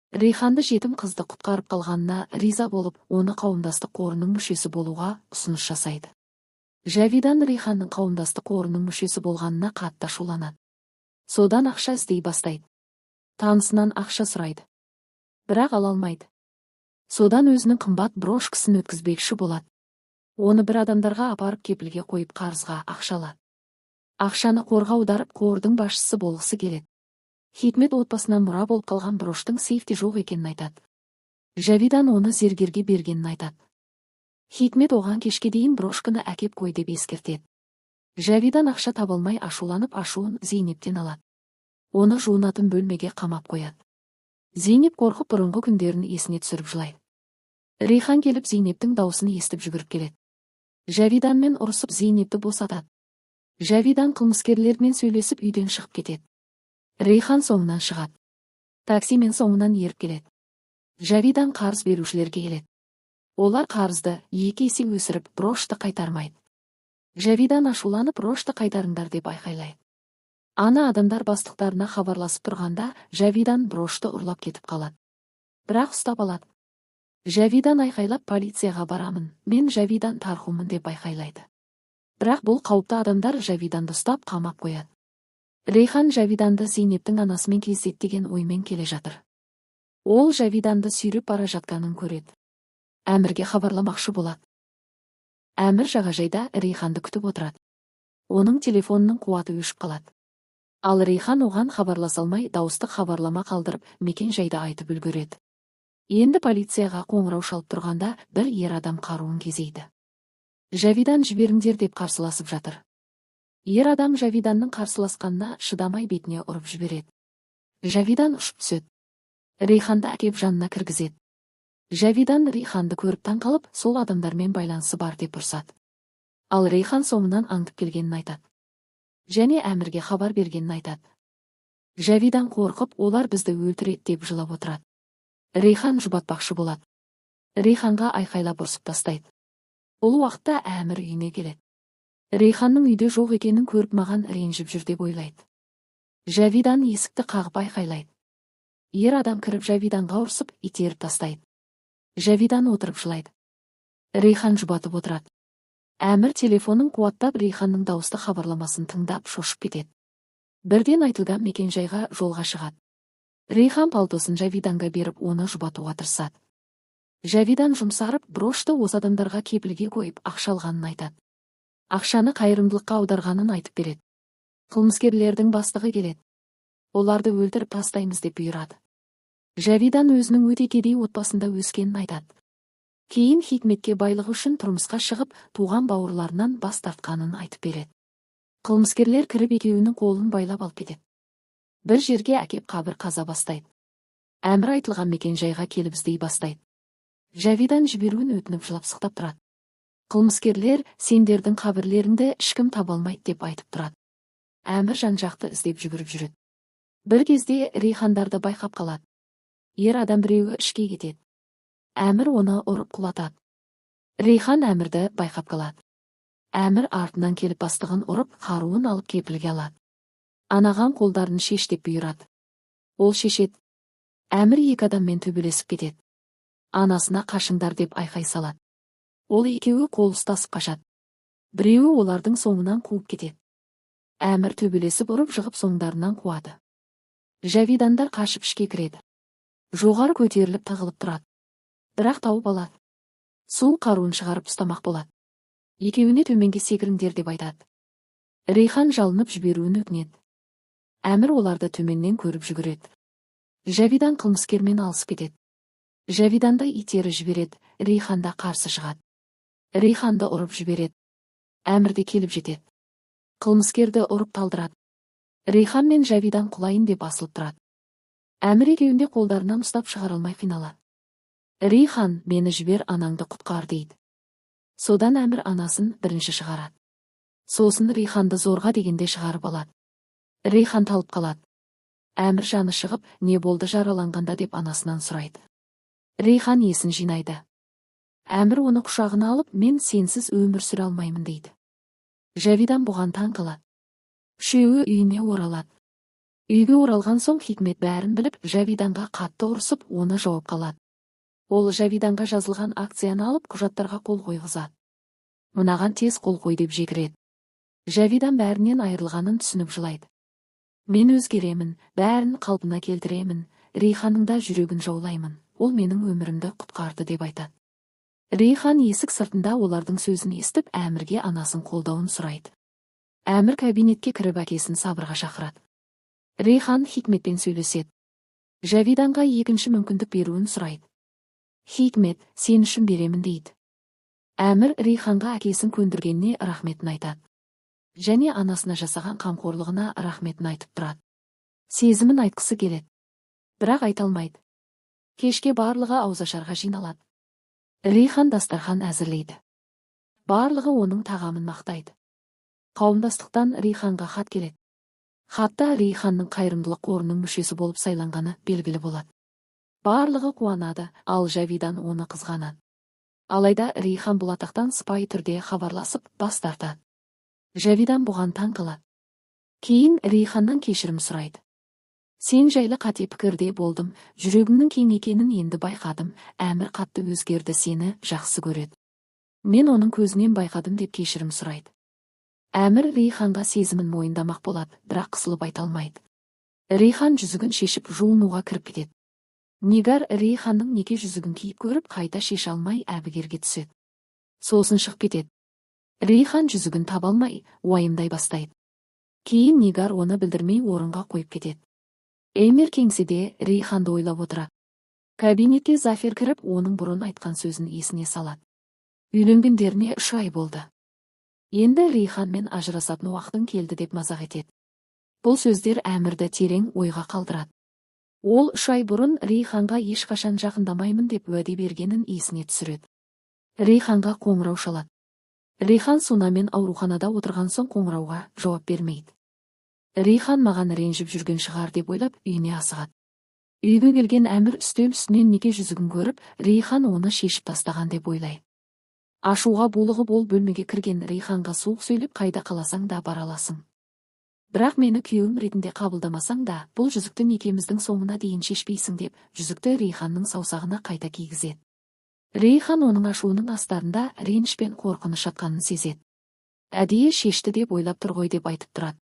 Рейханды жетім қызды құтқарып қалғанына риза болып, оны қауымдастық қорының мүшесі болуға ұсыныс жасайды. Жавидан Рейханның қауымдастық қорының мүшесі болғанына қатты ашуланады. Содан ақша іздей бастайды. Танысынан ақша сұрайды. Бірақ ала алмайды. Содан өзінің қымбат брошкасын өткізбекші болады. Оны бір адамдарға апарып кепілге қойып, қарызға ақша алады. Ақшаны қорға аударып, қордың басшысы болғысы келеді. Хикмет отбасынан мұра болып қалған броштың сейфте жоқ екенін айтады. Жавидан оны зергерге бергенін айтады. Хикмет оған кешке дейін брошканы әкеп қой деп ескертеді. Жавидан ақша таба алмай ашуланып, ашуын Зейнептен алады. Оны жуынатын бөлмеге қамап қояды. Зейнеп қорқып, бұрынғы күндерін есіне түсіріп жылайды. Рейхан келіп, Зейнептің даусын естіп, жүгіріп келеді. Жавиданмен ұрысып, Зейнепті босатады. Жавидан қылмыскерлермен сөйлесіп, үйден шығып кетеді. Рейхан соңынан шығады. Таксимен соңынан еріп келеді. Жавидан қарыз берушілерге келеді. Олар қарызды 2 есе өсіріп, брошты қайтармайды. Жавидан ашуланып, брошты қайтарыңдар деп айқайлайды. Ана адамдар бастықтарына хабарласып тұрғанда, Жавидан брошты ұрлап кетіп қалады. Бірақ ұстап алады. Жавидан айқайлап, полицияға барамын, мен Жавидан Тархунмын деп айқайлайды. Бірақ бұл қауіпті адамдар Жавиданды ұстап, қамап қояды. Рейхан Жавиданды Зейнептің анасымен кездеседі деген оймен келе жатыр. Ол Жавиданды сүйреп бара жатқанын көреді. Әмірге хабарламақшы болады. Әмір жағажайда Рейханды күтіп отырады. Оның телефонының қуаты өшіп қалады. Ал Рейхан оған хабарласа алмай, дауыстық хабарлама қалдырып, мекен жайды айтып үлгереді. Енді полицияға қоңырау шалып тұрғанда, бір ер адам қаруын кезейді. Жавидан жіберіңдер деп қарсыласып жатыр. Ер адам Жавиданның қарсыласқанына шыдамай, бетіне ұрып жібереді. Жавидан ұшып түседі. Рейханды әкеп жанына кіргізеді. Жавидан Рейханды көріп таң қалып, сол адамдармен байланысы бар деп ұрсады. Ал Рейхан соңынан аңдып келгенін айтады. Және Әмірге хабар бергенін айтады. Жавидан қорқып, олар бізді өлтіреді деп жылап отырады. Рейхан жұбатпақшы болады. Рейханға айқайлап ұрсып тастайды. Бұл уақытта Әмір үйіне келеді. Рейханның үйде жоқ екенін көріп, маған ренжіп жүр деп ойлайды. Жавидан есікті қағып айқайлайды. Ер адам кіріп, Жавиданға ұрсып, итеріп тастайды. Жавидан отырып жылайды. Рейхан жұбатып отырады. Әмір телефонын қуаттап, Рейханның дауысты хабарламасын тыңдап, шошып кетеді. Бірден айтылған мекенжайға жолға шығады. Рейхан палтосын Жавиданға беріп, оны жұбатуға тырысады. Жавидан жұмсарып, брошты осы адамдарға кепілге қойып, ақша алғанын айтады. Ақшаны қайырымдылыққа аударғанын айтып береді. Қылмыскерлердің бастығы келеді. Оларды өлтіріп тастаймыз деп бұйырады. Жавидан өзінің өте кедей отбасында өскенін айтады. Кейін Хикметке байлығы үшін тұрмысқа шығып, туған бауырларынан бас тартқанын айтып береді. Қылмыскерлер кіріп, екеуінің қолын байлап алып кетеді. Бір жерге әкеп, қабір қаза бастайды. Әмір айтылған мекен-жайға келіп, іздей бастайды. Жавидан жіберуін өтініп, жылап сықтап тұрады. Қылмыскерлер сендердің қабірлеріңді ешкім таба алмайды деп айтып тұрады. Әмір жан-жақты іздеп жүгіріп жүреді. Бір кезде Рейхандарды байқап қалады. Ер адам біреуі ішке кетеді. Әмір оны ұрып құлатады. Рейхан Әмірді байқап қалады. Әмір артынан келіп, бастығын ұрып, қаруын алып, кепілге алады. Анаған қолдарын шеш деп бұйырады. Ол шешеді. Әмір екі адаммен төбелесіп кетеді. Анасына қашыңдар деп айқай салады. Ол екеуі қол ұстасып қашады. Біреуі олардың соңынан қуып кетеді. Әмір төбелесіп, ұрып жығып, соңдарынан қуады. Жавидандар қашып, ішке кіреді. Жоғары көтеріліп, тығылып тұрады. Бірақ тауып алады. Сол қаруын шығарып, ұстамақ болады. Екеуіне төменге секіріңдер деп айтады. Рейхан жалынып, жіберуін өтінеді. Әмір оларды төменнен көріп, жүгіреді. Жавидан қылмыскермен алысып кетеді. Жавиданды итері жібереді, Рейхан да қарсы шығады. Рейханды ұрып жібереді. Әмір де келіп жетеді. Қылмыскерді ұрып талдырады. Рейхан мен Жавидан құлайын деп асылып тұрады. Әмір екеуін де қолдарынан ұстап, шығара алмай қиналады. Рейхан, мені жібер, анаңды құтқар дейді. Содан Әмір анасын бірінші шығарады. Сосын Рейханды зорға дегенде шығарып алады. Рейхан талып қалады. Әмір жаны шығып, не болды жараланғанда деп анасынан сұрайды. Рейхан есін жинайды. Әмір оны құшағына алып, мен сенсіз өмір сүре алмаймын дейді. Жавидан бұған таң қалады. Үшеуі үйіне оралады. Үйге оралған соң Хикмет бәрін біліп, Жавиданға қатты ұрысып, оны жауапқа алады. Ол Жавиданға жазылған акцияны алып, құжаттарға қол қойғызады. Мынаған тез қол қой деп жекіреді. Жавидан бәрінен айырылғанын түсініп жылайды. Мен өзгеремін, бәрін қалпына келтіремін, Рейханның да жүрегін жаулаймын, ол менің өмірімді құтқарды деп айтады. Рейхан есік сыртында олардың сөзін естіп, Әмірге анасын қолдауын сұрайды. Әмір кабинетке кіріп әкесін сабырға шақырады. Рейхан Хикметпен сөйлеседі. Жавиданға екінші мүмкіндік беруін сұрайды. Хикмет, сен үшін беремін дейді. Әмір Рейханға әкесін көндіргеніне рахметін айтады. Және анасына жасаған қамқорлығына рахметін айтып тұрады. Сезімін айтқысы келеді. Бірақ айта алмайды. Кешке барлығы ауызашарға жиналады. Рейхан дастархан әзірлейді. Барлығы оның тағамын мақтайды. Қауымдастықтан Рейханға хат келеді. Хатта Рейханның қайырымдылық қорының мүшесі болып сайланғаны белгілі болады. Барлығы қуанады, ал Жавидан оны қызғанады. Алайда Рейхан бұл атақтан сыпайы түрде хабарласып, бас тартады. Жавидан бұған таң қалады. Кейін Рейханнан кешірім сұрайды. Сен жайлы қате пікірде болдым, жүрегімнің кең екенін енді байқадым, Әмір қатты өзгерді, сені жақсы көреді. Мен оның көзінен байқадым деп кешірім сұрайды. Әмір Рейханға сезімін мойындамақ болады, бірақ қысылып айта алмайды. Рейхан жүзігін шешіп жуынуға кіріп кетеді. Нигар Рейханның неке жүзігін киіп көріп, қайта шеше алмай әбігерге түседі. Сосын шығып кетеді. Рейхан жүзігін таба алмай, уайымдай бастайды. Кейін Нигар оны білдірмей орынға қойып кетеді. Эмир кеңседе Рейханды ойлап отырады. Кабинетке Зафер кіріп, оның бұрын айтқан сөзін есіне салады. Үйленгендеріне 3 ай болды. Енді Рейханмен ажырасатын уақытың келді деп мазақ етеді. Бұл сөздер Әмірді терең ойға қалдырады. Ол 3 ай бұрын Рейханға ешқашан жақындамаймын деп уәде бергенін есіне түсіреді. Рейханға қоңырау шалады. Рейхан Сунамен ауруханада отырған соң қоңырауға жауап бермейді. Рейхан маған ренжіп жүрген шығар деп ойлап, үйіне асығады. Үйге келген Әмір үстел үстінен неке жүзігін көріп, Рейхан оны шешіп тастаған деп ойлайды. Ашуға булығып ол бөлмеге кірген Рейханға суық сөйлеп, қайда қаласаң да бара аласың. Бірақ мені күйеуім ретінде қабылдамасаң да, бұл жүзікті некеміздің соңына дейін шешпейсің деп, жүзікті Рейханның саусағына қайта кигізеді. Рейхан оның ашуының астарында реніш пен қорқыныш жатқанын сезеді. Әдейі шешті деп ойлап тұр ғой деп айтып тұрады.